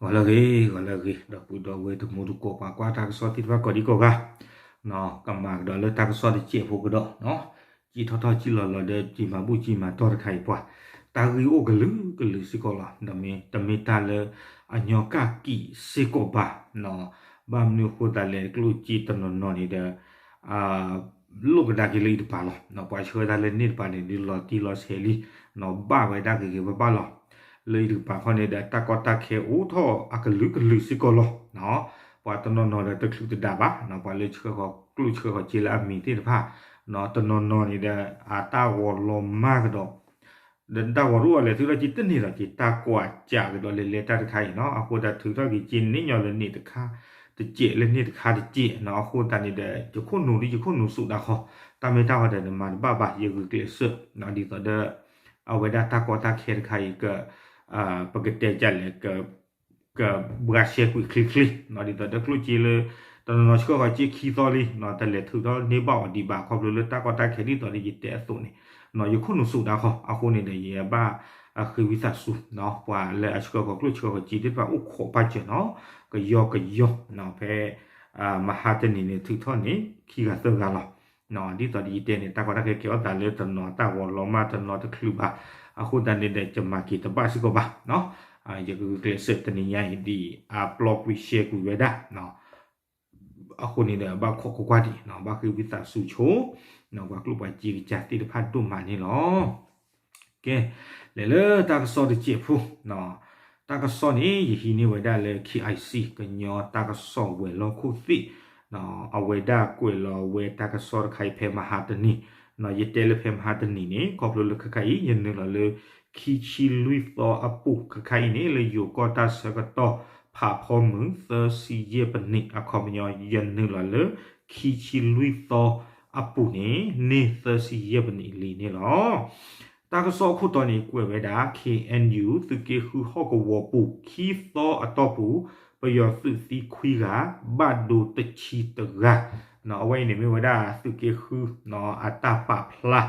ဂီၤလၢအဂ့ၤ ဂီၤလၢအဂ့ၤ ဒီပုၢ်ဒီဝဲၢ်တံၤသကိး ပှၤကွၢ်တၢ်ကစီၣ်သ့ၣ်တဖၣ်ကိးဒံကိးဂၤ, ကမၤကဒီးလၢတၢ်ကစီၣ်တစဲးဖိကဒီး, ကံထီၣ်ထီၣ်ကံလီၤလီၤဒီး ကံမၤဘူၣ်ကံမၤတီၢ်တခါအံၤပှၤ, တၢ်ဂ့ၢ်အိၣ်ကလုာ်ကလုာ်စ့ၢ်ကီးလီၤ. ဒီးမ့တမ့ၢ်တၢ်လၢအညီကၢ်ကံးစ့ၢ်ကီးဘၣ်, ဘၣ်မနုၤအဃိသတးလဲၣ် ကျိၣ်စ့တနီၤနီၤန့ၣ်ဒီး လိၣ်ကဒါက့ၤလၢအံၤတပၤလီၤ. ပှၤဆှၢတၢ်လၢန့ၣ်တပၤန့ၣ် ဒုးလီၤတံၢ်လီၤဆဲးလံ, ဘၣ်ဝဲဒၣ်ဂ့ၤဂ့ၤဘၣ်ဘၣ်လီၤ. လၢအံၤတကပၤခီန့ၣ်ဒီး တၢ်ကီတၢ်ခဲအိၣ်ထီၣ်အကလုာ်ကလုာ်စ့ၢ်ကီးလီၤ. ပှၤတနီၤနီၤဒီးတချုးတဒးဘၣ်, ပှၤလၢဆှၢဃီၤကျိၣ်ဆှၢဃီၤစ့လၢအမံၤသ့ၣ်တဖၣ်, တနီၤနီၤန့ၣ်ဒီး အတၢ်ဂီၤလီၤမၢ်ကဒီး ဒီးတၢ်ဂီၤရူၢ်အီၤလဲၤထုးထီၣ်က့ၤတန့ၢ်ဒီးက့ၤ တၢ်ကွၢ်ကးကဒီးလဲၤလဲၤတၢ်တခါအံၤနီၤ, အဃိသတးထုးထီၣ်က့ၤက့ၤန့ၣ်ညီလၢန့ၣ်တခါတစဲး လၢန့ၣ်တခါတစဲးနီၤ, အဃိသတးန့ၣ်ဒီး ယခိၣ်နူာ်ဒ်ယခိၣ်နူာ်စူးဒၣ်ဃီ, တၢ်မ့ၢ်တၢ်ဂီၤဒီးနမၤတဘၣ်ဘၣ် ယဂုာ်ကျဲးစၢး, ဒ်သိးဒီး အဝဲဒၣ်တၢ်ကီတၢ်ခဲတခါအံၤ ပကတဲကလဲၣ် ကဘှါရှဲကွံာ်ချ့ချ့, ဒ်သိးဒီးကျိၣ်စ့လၢ တနီၤနီၤဆှၢဃီၤစ့ခံသီလံ, တလဲၤထုးထီၣ်န့ၢ်ဘၣ်အီၤဒံးဘၣ် ခီဖျိလၢတၢ်ကီတၢ်ခဲဒ်သိးဒီးယတဲအသိးန့ၣ်, ယခိၣ်နူာ်စူးဒၣ်ဃီ, အဃိန့ၣ်ဒီး ယဘၣ်ဃ့ဝံသးစူၤ ပှၤလၢအဆှၢဃီၤကျိၣ်ဆှၢဃီၤစ့သ့ၣ်တဖၣ်အိၣ်ခိးပာ်စၢၤနီၤ, ကယီကယီ, ဖဲ မဟါတနံၤန့ၣ် ထုးထီၣ်န့ၢ်ခံဂၤသၢဂၤလီၤ. ဒ်သိးဒီးယတဲန့ၣ် တၢ်ကီတၢ်ခဲကဲထီၣ်သးလၢတနီၤတၢ်ဂီၤလီၤမၢ် တနီၤတချုးဘၣ်, အဃိသတးန့ၣ်ဒီး ယမၤက့ၤတဘၣ်စ့ၢ်ကီးဘၣ်, ယကဂုာ်ကျဲးစၢးတနံၤညါအံၤဒ်အံၤ အပျီကွံာ်ရှဲကွံာ်ဝဲဒၣ် အဃိန့ၣ်ဒီး ဘၣ်ခိးကွၢ်ကွၢ်ဒံး ဘၣ်ဃ့ဝံသးစူၤဆိ ပှၤကျိၣ်ပှၤစ့ကစၢ်သ့ၣ်တဖၣ်ဒိၣ်မးန့ၣ်လီၤ. ကဲ, လဲၤလၢတၢ်ကစီၣ်တစဲးဖိ, တၢ်ကစီၣ်န့ၣ် ယဟံးန့ၢ်ဝဲဒၣ်လၢ KIC ကညီတၢ်ကစီၣ်ဝဲၤလီၢ်ခိၣ်သ့ၣ်, အဝဲဒၣ်ကွဲးလီၤဝဲတၢ်ကစီၣ်တခါအံၤဖဲမဟါတနံၤ, ယတဲလၢဖဲမဟါတနံၤန့ၣ် ခီဖျိလၢခဲခါအံၤ ယနုာ်လီၤလၢ ခံဆံလွံၢ်သီအပူၤ ခဲခါအံၤန့ၣ် လၢယိၤကီၢ်တၢ်ဆၢကတီၢ် ဖးဖီမုၢ် သၢဆံယဲၢ်ပနံး အခီပညီ ယနုာ်လီၤလၢ ခံဆံလွံၢ်သီအပူၤန့ၣ် န့ၢ်သၢဆံယဲၢ်ပနံးလံန့ၣ်လီၤ. တၢ်ကစီၣ်အခိၣ်တီန့ၣ် ကွဲးဝဲဒၣ် KNU သုးက့ဃုဟီၣ်ကဝီၤပူၤ ခံသီအတီၢ်ပူၤ ပယီၤသုးသံခွံဂၤ ဘၣ်ဒိတဆံတဂၤ, အဝဲအံၤန့ၣ်မ့ၢ်ဝဲဒၣ်သုးက့ဃု အတၢ်ပာ်ဖျါ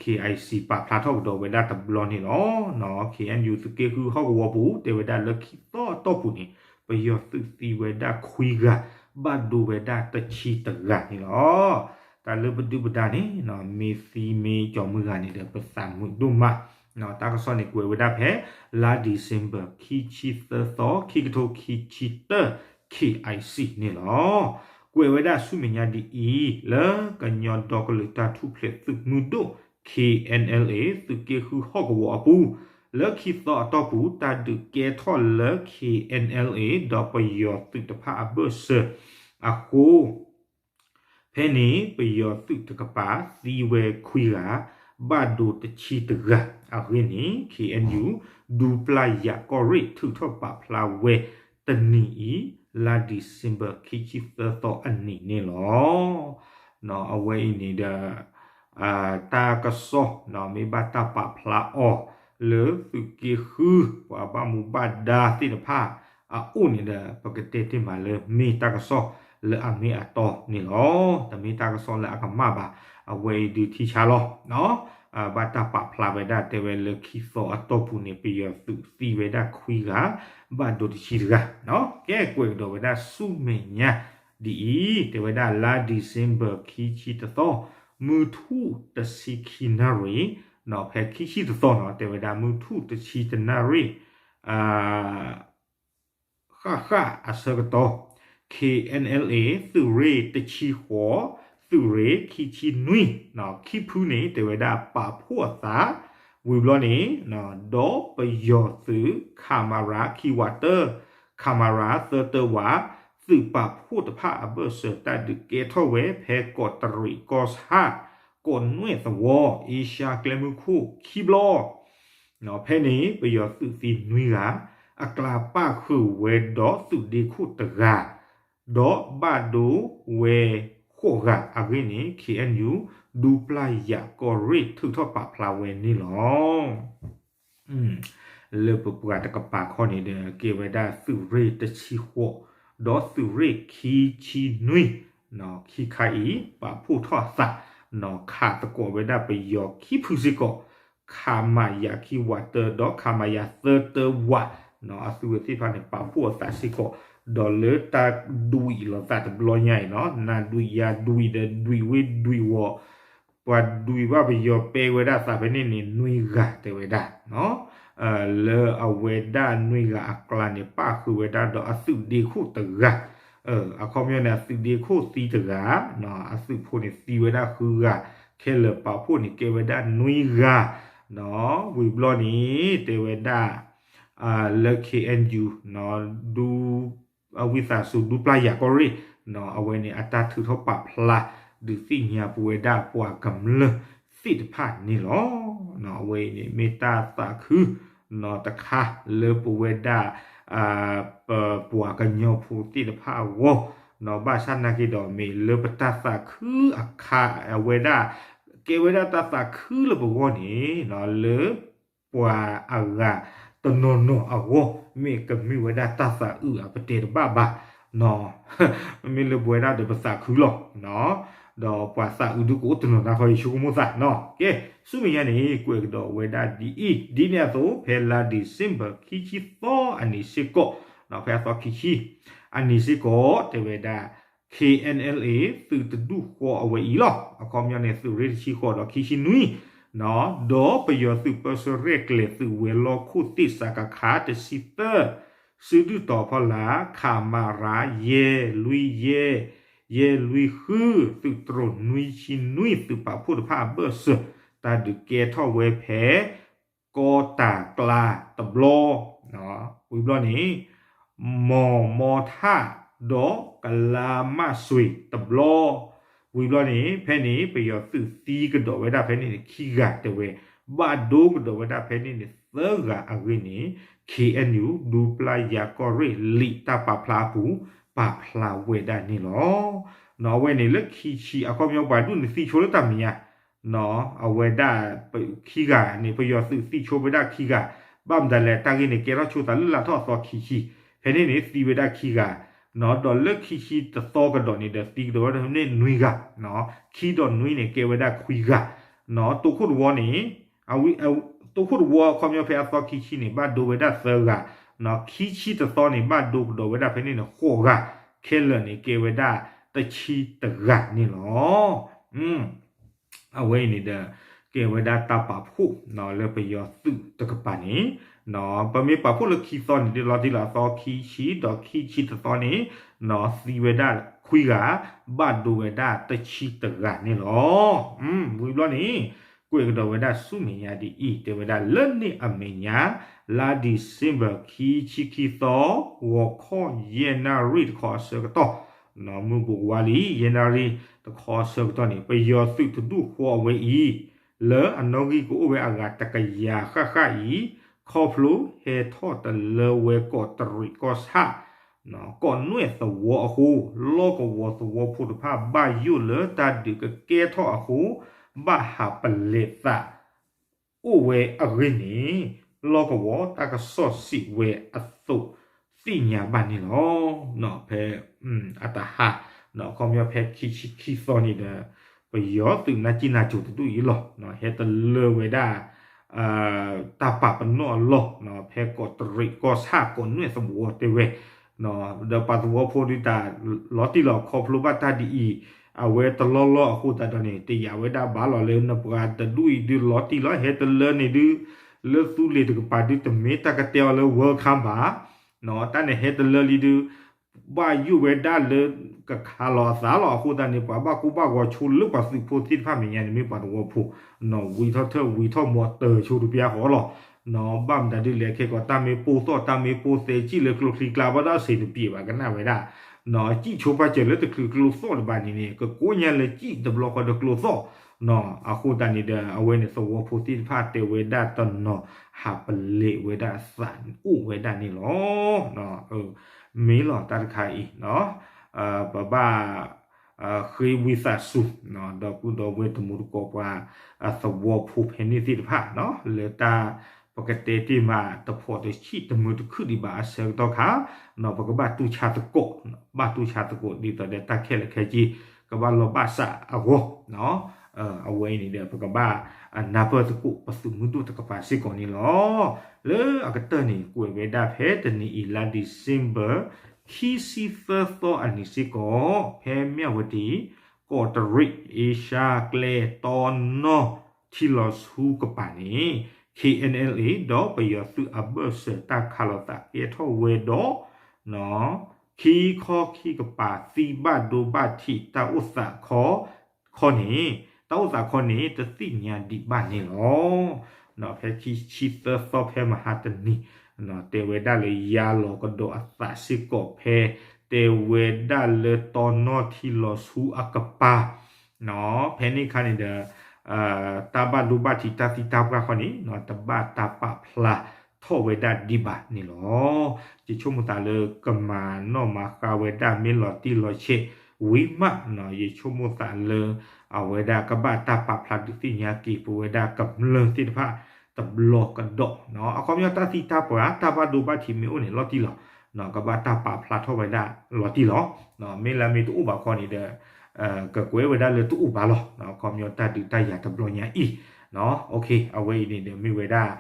KIC ပာ်ဖျါထီၣ်ကဒီးဝဲဒၣ်တဘျီန့ၣ်လီၤ. KNU သုးက့ဃုဟီၣ်ကဝီၤပူၤ တဲဝဲဒၣ်လၢခံသီအတီၢ်ပူၤန့ၣ် ပယီၤသုးသံဝဲဒၣ်ခွံဂၤ ဘၣ်ဒိဝဲဒၣ်တဆံတဂၤန့ၣ်လီၤ. တၢ်လၢပဒုၣ်ပဒါန့ၣ် မ့ၢ်သံမ့ၢ်ကၠီၤမုၢ်ဂၤန့ၣ်ဒီး ပသးမုာ်ဒိၣ်မး, တၢ်ကစီၣ်န့ၣ်ကွဲးဝဲဒၣ်ဖဲ လါ December ခံဆံသၢသီ ခံကထိခံဆံတၢ KIC န့ၣ်လီၤ. ကွဲးဝဲဒၣ်ဆူမဲာ်ညါဒ်အံၤ လၢကညီဒီကလုာ်တၢ်ထူၣ်ဖျဲးသုးမုၢ်ဒိၣ် KNLA သုးက့ဃုဟီၣ်ကဝီၤအပူၤ လၢခံသီအတီၢ်ပူၤ တၢ်ဒုးကဲထီၣ်လၢ KNLA ဒီးပယီၤသုးတဖၣ်အဘၢၣ်စၢၤအဃိ ဖဲန့ၣ် ပယီၤသုးတကပၤသံဝဲခွံဂၤ ဘၣ်ဒိတဆံတဂၤအဂ့ၢ်န့ၣ် KNU ဒူပျၢ်ယၤကီၢ်ရ့ၣ်ထုးထီၣ်ပာ်ဖျါဝဲတနံၤအံၤ လါ December ခံဆံသၢသီအနံၤန့ၣ်လီၤ. အဝဲအံၤန့ၣ်ဒီး တၢ်ကစီၣ် မ့ၢ်ဘၣ်တၢ်ပာ်ဖျါအီၤ လၢသုးက့ဃု ပှၤဘၣ်မူဘၣ်ဒါသ့ၣ်တဖၣ်အအိၣ်န့ၣ်ဒီး ပကတဲတ့ၢ်မးလၢမ့ၢ်တၢ်ကစီၣ်လၢအမ့ၢ်အတီန့ၣ်လီၤ. တမ့ၢ်တၢ်ကစီၣ်လၢအကမၣ်ဘၣ်. အဝဲအံၤဒုးထံဆါလီၤ. ဘၣ်တၢ်ပာ်ဖျါဝဲဒၣ်တဲဝဲလၢခံသီအတီၢ်ပူၤန့ၣ် ပယီၤသုးသံဝဲဒၣ်ခွံဂၤ ဘၣ်ဒိတဆံတဂၤ. ကဲကွဲးကဒီးဝဲဒၣ်ဆူမဲာ်ညါဒ်အံၤ တဲဝဲဒၣ်လါ December ခံဆံတသီ မုၢ်ထူၣ်တဆံခံနၣ်ရံၣ်, ဖဲခံဆံတသီနီၤ တဲဝဲဒၣ်မုၢ်ထူၣ်တဆံတနၣ်ရံၣ် ဃၣ်ဃၣ်အဆၢကတီၢ် KNLA သုးရ့ၣ်တဆံဃိး, သုးရ့ၣ်ခံဆံနွံ, ခံဖုန့ၣ် တဲဝဲဒၣ်ပာ်ဖှိၣ်အသး, ဝံၤဘျီန့ၣ် ဒီးပယီၤသုး ခမရ ခံဝးတၢ, ခမရ သၢတၢဝး, သုးပာ်ဖှိၣ်တဖၣ်အဘၢၣ်စၢၤတၢ်ဒုးကဲထီၣ်ဝဲ ဖဲကီးတရံးကီၢ်ဆၣ်, ကီးနွဲၣ်သဝီ, အ့ရှါကျဲမုၢ်ခိၣ်ခံဘျီ ဖဲန့ၣ် ပယီၤသုးသံနွံဂၤ, အကျါပၣ်ဃုာ်ဝဲဒီးသုးဒ့ခိၣ်တဂၤ, ဒီးဘၣ်ဒိဝဲဃိးဂၤအဂ့ၢ်န့ၣ် KNU ဒူပျၢ်ယၤကီၢ်ရ့ၣ်ထုးထီၣ်ပာ်ဖျါဝဲန့ၣ်လီၤ. လၢပပှၤတကပၤခီန့ၣ်ဒီး ကဲဝဲဒၣ်သုးရ့ၣ်တဆံဃိး, ဒီးသုးရ့ၣ်ခံဆံနွံ, ခံခါအံၤ ပာ်ဖှိၣ်ထီၣ်အသး, ခးသကိးဝဲဒၣ်ပယီၤခံဖုစ့ၢ်ကီး, ခမရ ခံဝးတၢ ဒီး ခမရ သၢတၢဝး အသုဝဲသ့ၣ်တဖၣ်န့ၣ် ပာ်ဖှိၣ်အသးစ့ၢ်ကီး, ဒီးလၢတၢ်ဒွံးလိာ်သးတဘျီညါအံၤနီၤ နၤဒွံးယၤဒွံးဒီးဒွံးဝ့ဒွံးဝီၤ, ပှၤဒွံးဘၣ်ပယီၤပဲဝဲဒၣ်သးဖဲန့ၣ်န့ၣ် နွံဂၤတဲဝဲဒၣ် လၢအဝဲဒၣ်နွံဂၤအကျါန့ၣ် ပၣ်ဃုာ်ဝဲဒၣ်ဒီးအသုးဒ့ခိၣ်တဂၤ, အခီပညီန့ၣ် အသုးဒ့ခိၣ်သံတဂၤ, အသုးဖိန့ၣ်သံဝဲဒၣ်ဃုဂၤ, ခဲလၢာ်ပာ်ဖှိၣ်န့ၣ်ကဲဝဲဒၣ်နွံဂၤ, ဝံၤဘျီန့ၣ် တဲဝဲဒၣ် လၢ K N U ဒူ အဝံသးစူၤဒူပျၢ်ယၤကီၢ်ရ့ၣ်, အဝဲန့ၣ်အတၢ်ထုးထီၣ်ပာ်ဖျါ ဒုးသ့ၣ်ညါပဝဲဒၣ်ပှၤကမျၢၢ်သ့ၣ်တဖၣ်န့ၣ်လီၤ. အဝဲအံၤန့ၣ်မ့ၢ်တၢ်သးခု တခါလၢပဝဲဒၣ် ပပှၤကညီဖိသ့ၣ်တဖၣ်အဂီၢ်, ဘၣ်ဆၣ်နာ်က့ဒီးမ့ၢ်လၢပတၢ်သးခုအခါ အဝဲဒၣ် ကဲဝဲဒၣ်တၢ်သးခုလၢပဂီၢ်န့ၣ် လၢ ပှၤအဂၤတနီၤနီၤအဂီၢ် မ့ၢ်ကမ့ၢ်ဝဲဒၣ်တၢ်သးအုးအပတဲတဘၣ်ဘၣ်, မ့မ့ၢ်လၢပဝဲဒၣ်ဒီးပသးခုလီၤ, ဒီးပှၤသးအုးဒုကအိၣ်တနီၤနီၤခီ ယဆိကမိၣ်သးနီၤ. ကဲ ဆူမဲာ်ညါန့ၣ် ကွဲးကဒီးဝဲဒၣ်ဒ်အံၤ, ဒ်န့ၣ်အသိး ဖဲလါ December ခံဆံသီအနံၤစ့ၢ်ကီး, ဖဲအသီခံဆံ အနံၤစ့ၢ်ကီး တဲဝဲဒၣ် K N L A သုးတဒူၣ်ဃီအဝဲအံၤလီၤ. အခီပညီန့ၣ် သုးရ့ၣ်တဆံဃိးဒီးခံဆံနွံ, ဒီးပယီၤသုးပၢဆှၢရဲၣ်ကျဲၤသုးဝဲၤလီၢ်ခိၣ်သ့ၣ် စကခ တဆံသၢ, စုဒုၣ်တီၤဖီလာ် ခမရ ယဲၢ်လွံၢ်ယဲၢ်, ယဲၢ်လွံၢ်ဃု, သုးတြိၤနွံဆံနွံ သုးပာ်ဖှိၣ်တဖၣ်အဘၢၣ်စၢၤ တၢ်ဒုးကဲထီၣ်ဝဲဖဲ ကီတၢ်ကျါတဘျီ, ဝံၤဘျီန့ၣ် မီၢ်မီထၣ် ဒီးကလါမၣ်စွ့ၤတဘျီ, ဝံၤဘျီန့ၣ် ဖဲန့ၣ် ပယီၤသုးသံကဒီးဝဲဒၣ်ဖဲန့ၣ်န့ၣ် ခံဂၤတဲဝဲ, ဘၣ်ဒိကဒီးဝဲဒၣ်ဖဲန့ၣ်န့ၣ် သၢဂၤအဂ့ၢ်န့ၣ် K N U ဒူပျၢ်ယၤကီၢ်ရ့ၣ်လံာ်တၢ်ပာ်ဖျါအပူၤ ပာ်ဖျါဝဲဒၣ်န့ၣ်လီၤ. အဝဲန့ၣ်လၢခံဆံ အခီပညီပှၤဒူၣ်န့ၣ်သံဆိလၢတၢ်မဲာ်ညါ အဝဲဒၣ် ခံဂၤန့ၣ် ပယီၤသုးသံဆိဝဲဒၣ်ခံဂၤ, ဘၣ်မတၤလဲၣ် တၢ်ဂ့ၢ်န့ၣ် ကဲထီၣ်ဆိသးလၢလါထီၣ်အသီခံဆံ, ဖဲန့ၣ်န့ၣ် သံဝဲဒၣ်ခံဂၤ, ဒီးလၢခံဆံတသီကဒီးန့ၣ်ဒီး သံကဒီးဝဲဒၣ်ဖဲန့ၣ်နွံဂၤ, ခံဒီးနွံန့ၣ် ကဲဝဲဒၣ်ခွံဂၤ, တိခိၣ်တဝီန့ၣ် တိခိၣ်တဝီအခီပညီဖဲအသီခံဆံန့ၣ် ဘၣ်ဒိဝဲဒၣ်သၢဂၤ, ခံဆံတသီန့ၣ် ဘၣ်ဒိကဒီးဝဲဒၣ်ဖဲန့ၣ်န့ၣ် ဃိးဂၤ, ခဲလၢာ်န့ၣ် ကဲဝဲဒၣ်တဆံတဂၤန့ၣ်လီၤ. အဝဲအံၤန့ၣ်ဒီး ကဲဝဲဒၣ်တၢ်ပာ်ဖှိၣ်လၢပယီၤသုးတကပၤန့ၣ်, ပမ့ၢ်ပာ်ဖှိၣ်လၢခံသီန့ၣ် ဒ်လီၤတံၢ်လီၤအသီခံဆံဒီးခံဆံတသီန့ၣ် သံဝဲဒၣ်ခွံဂၤ, ဘၣ်ဒိဝဲဒၣ်တဆံတဂၤန့ၣ်လီၤ. ဝံၤဘျီန့ၣ် ကွဲးကဒီးဝဲဒၣ်ဆူမဲာ်ညါဒ်အံၤ တဲဝဲဒၣ်လၢန့ၣ်အမဲာ်ညါ လါ December ခံဆံခံသီ ဂီၤခီယဲၢ်နၣ်ရံၣ်တခီအဆၢကတီၢ် မုၢ်ဘူးကဝါလံ ယဲၢ်နၣ်ရံၣ်တခီအဆၢကတီၢ်န့ၣ် ပယီၤသုးတဒူၣ်ဃီအဝဲအံၤ လၢအနီၣ်ဂံၢ်ကအိၣ်ဝဲအဂၤတကယၤဃၣ်ဃၣ်အံၤ ခီဖျိဟဲထီၣ်တလၢဝဲကီးတရံးကီၢ်ဆၣ် ကီးနွဲၣ်သဝီအဃိ လီၢ်ကဝီၤသဝီဖိတဖၣ်ဘၣ်ယိၣ်လၢတၢ်ဒုးကကဲထီၣ်အဃိ ဘၣ်ဟးပလဲးသး အိၣ်ဝဲအဂ့ၢ်န့ၣ် လီၢ်ကဝီၤတၢ်ကစီၣ်စံးဝဲအသိး သ့ၣ်ညါဘၣ်န့ၣ်လီၤ. ဖဲ အတဟါ အခီပညီဖဲခံဆံခံသီန့ၣ်ဒီး ပယီၤသုးနါကံၣ်နါကိၤတဒူၣ်အံၤလီၤ ဟဲတလၢဝဲဒၣ် တၢ်ပာ်ပနီၣ်အလီၢ် ဖဲကီးတရံးကီၢ်ဆၣ်ကီးနွဲၣ်သဝီတဲဝဲ ဒီးပှၤသဝီဖိဒုးတၢ်လီၤတံၢ်လီၤခီဖျိဘၣ်တၢ်ဒ်အံၤ အဝဲတလီၢ်လီၢ်အဃိသတးဒီးန့ၣ် တယာ်ဝဲဒၣ်ဘၣ်လီၤလၢနပှၤတဒူၣ်အံၤဒုးလီၤတံၢ်လီၤဟဲတလၢန့ၣ်ဒုး လၢသူလ့ၤတကပၤဒုးတမ့ၢ်တၢ်ကတဲအီၤလၢ welcome ဘၣ် တၢ်န့ၣ်ဟဲတလၢလံဒုး ဘၣ်ယိၣ်ဝဲဒၣ်လၢကခးလီၤအသးလီၤ အဃိသတးန့ၣ် ပှၤဘၣ်ကူဘၣ်ဂီၤဆိလၢပှၤသုးဖိသ့ၣ်တဖၣ်မဲာ်ညါန့ၣ် မ့ၢ်ပှၤသဝီဖိ ဝံထီၣ်ထၢၣ်ဝံထီၣ်မီၤတၢ်ဆိတပျၢ်ဃီလီၤ ဘၣ်မတၤဒုးလဲၣ်ခဲကီး တၢ်မ့ၢ်ပိၢ်သီၣ် တၢ်မ့ၢ်ပိၢ်သဲ စံၣ်လၢကျိချံကျါ ဘၣ်ဒီးအဆင်တပြေဘၣ်ကနၣ်ဝဲဒၣ် စံၣ်ဆိပာ်စၢၤလၢတချုးကျိသီၣ်တဘၣ်န့ၣ်န့ၣ် ကကိးညါလၢစံၣ်တဘျီဃီဒီးကျိသီၣ် အဃိသတးန့ၣ်ဒီး အဝဲန့ၣ်သဝီဖိသ့ၣ်တဖၣ်တဲဝဲဒၣ်တနီၤ ဟးပလဲးဝဲဒၣ်သးအိၣ်ဝဲဒၣ်န့ၣ်လီၤ. မ့ၢ်လီၤတၢ်တခါအံၤ ပဘၣ် ဃ့ဝံသးစူၤ ဒီပုၢ်ဒီဝဲၢ်တံၤသကိးပှၤ သဝီဖိဖဲန့ၣ်သ့ၣ်တဖၣ် လၢတၢ်ပကတဲတ့ၢ်မး တဖိးတဆံၣ်တမုာ်တခုၣ်ဒံးဘၣ်အဆၢကတီၢ်ခါ ပကဘၣ်တူၢ်ဆါသကိး ဘၣ်တူၢ်ဆါသကိးဒ်သိးဒီးတၢ်ခဲလၢာ်ခဲဆ့ ကဘၣ်လီၤဘၣ်စးအဂီၢ် အဝဲအံၤန့ၣ်ဒီး ပကဘၣ်နၢ်ပၢၢ်သကိးပသုးမုၢ်ဒိၣ်တကပၤစ့ၢ်ကီးန့ၣ်လီၤ. လၢအကတၢၢ်န့ၣ် ကွဲးဝဲဒၣ်ဖဲတနံၤအံၤ လါ December ခံဆံသၢသီအနံၤစ့ၢ်ကီး ဖဲမၠၣ်ဝတံၤ ကီးတရံး အ့ရှါကျဲ တီနီၢ်ထံလီၤဆူကပၤန့ၣ် K N L A ဒီးပယီၤသုးအဘၢၣ်စၢၤတၢ်ခးလိာ်သးကဲထီၣ်ဝဲဒီး ခံခီခံကပၤသံဘၣ်ဒိဘၣ်ထံးတၢ်အိၣ်သးခီန့ၣ် တၢ်အိၣ်သးခီန့ၣ် တသ့ၣ်ညါဒံးဘၣ်န့ၣ်လီၤ. ဖဲခံဆံသၢသီဖဲမဟါတနံၤ တဲဝဲဒၣ်လၢယါလီၤကဒီးအသးစ့ၢ်ကီးဖဲ တဲဝဲဒၣ်လၢတီနီၢ်ထံလီၤဆူအကပၤ ဖဲန့ၣ်အခါန့ၣ်ဒီး တၢ်ဘၣ်ဒိဘၣ်ထံးတၢ်သံတၢ်ပှၢ်ခီန့ၣ် တဘၣ်တၢ်ပာ်ဖျါထီၣ်ဝဲဒၣ်ဒံးဘၣ်န့ၣ်လီၤ. ယဆိကမိၣ်သးလၢကမၤနီၣ်မၤဃါဝဲဒၣ်မ့ၢ်လီၤတံၢ်လီၤဆဲးဝံၤမး ယဆိကမိၣ်သးလၢ အဝဲဒၣ်ကဘၣ်တၢ်ပာ်ဖျါဒုးသ့ၣ်ညါက့ၤပဝဲဒၣ်ကမျၢၢ်သ့ၣ်တဖၣ်တဘျီကဒီး အခီပညီတၢ်သံတၢ်ပှၢ်တၢ်ဘၣ်ဒိဘၣ်ထံးမ့ၢ်အိၣ်န့ၣ်လီၤတံၢ်လီၤ ကဘၣ်တၢ်ပာ်ဖျါထီၣ်ဝဲဒၣ်လီၤတံၢ်လီၤ. မ့ၢ်လၢမ့ၢ်တအိၣ်ဘၣ်ခီန့ၣ်ဒီး ကကွဲးဝဲဒၣ်လၢတအိၣ်ဘၣ်လီၤ. အခီပညီတၢ်ဒုးတၢ်ယၤတဘျီညါအံၤ အဝဲအံၤန့ၣ်ဒီးမ့ၢ်ဝဲဒၣ်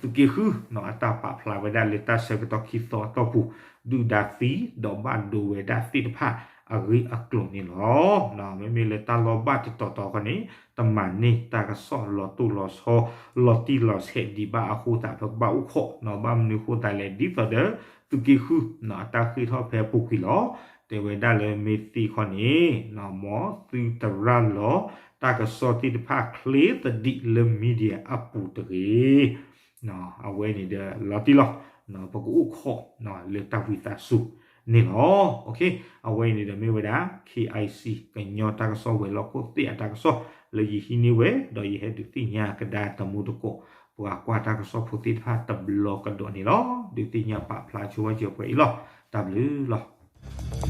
သုးက့ဃု အတၢ်ပာ်ဖျါဝဲဒၣ်လၢတၢ်ဆၢကတီၢ်ခံသီအတီၢ်ပူၤ ဒုၣ်ဒါသံဒီးဘၣ်ဒိဝဲဒၣ်သ့ၣ်တဖၣ်အဂ့ၢ်အကျိၤန့ၣ်လီၤ. မ့မ့ၢ်လၢတၢ်လီၤဘၣ်တတီၤတီၤခီန့ၣ် တမၤန့ၢ်တၢ်ကစီၣ်လီၤတိၢ်လီၤဆီ လီၤတံၢ်လီၤဆဲးဒံးဘၣ်အဃိသတး ပကဘၣ်အိၣ်ခိး ဘၣ်မနုၤဃိသတးလဲၣ် ဒ်သိးဒီး သုးက့ဃု အတၢ်ဃ့ၢ်ထီၣ်ဖဲအပူၤကွံာ်လီၤ. တဲဝဲဒၣ်လၢမ့ၢ်သံခီန့ၣ် မ်သုတရၢ်လီၤတၢ်ကစီၣ်သ့ၣ်တဖၣ်ချ့သဒံးလၢ media အပူၤတဂ့ၤ အဝဲန့ၣ်ဒီးလီၤတံၢ်လီၤ ပကအိၣ်ခိးလၢတၢ်ဝံသးစူၤန့ၣ်လီၤ. အဝဲအံၤန့ၣ်ဒီးမ့ၢ်ဝဲဒၣ် K I C ကညီတၢ်ကစီၣ်ဝဲၤလီၢ်ခိၣ်သ့ၣ်အတၢ်ကစီၣ် လၢယဟံးန့ၢ်ဝဲ ဒီးယဟဲဒုးသ့ၣ်ညါကဒါတမူတကိး ပှၤကွၢ်တၢ်ကစီၣ်ဖိသ့ၣ်တဖၣ်တဘျီကဒီးန့ၣ်လီၤ. ဒုးသ့ၣ်ညါပာ်ဖျါဆိဝဲစၢၤပှဲၤအံၤလီၤ. တၢ်ဘျုးလီၤ.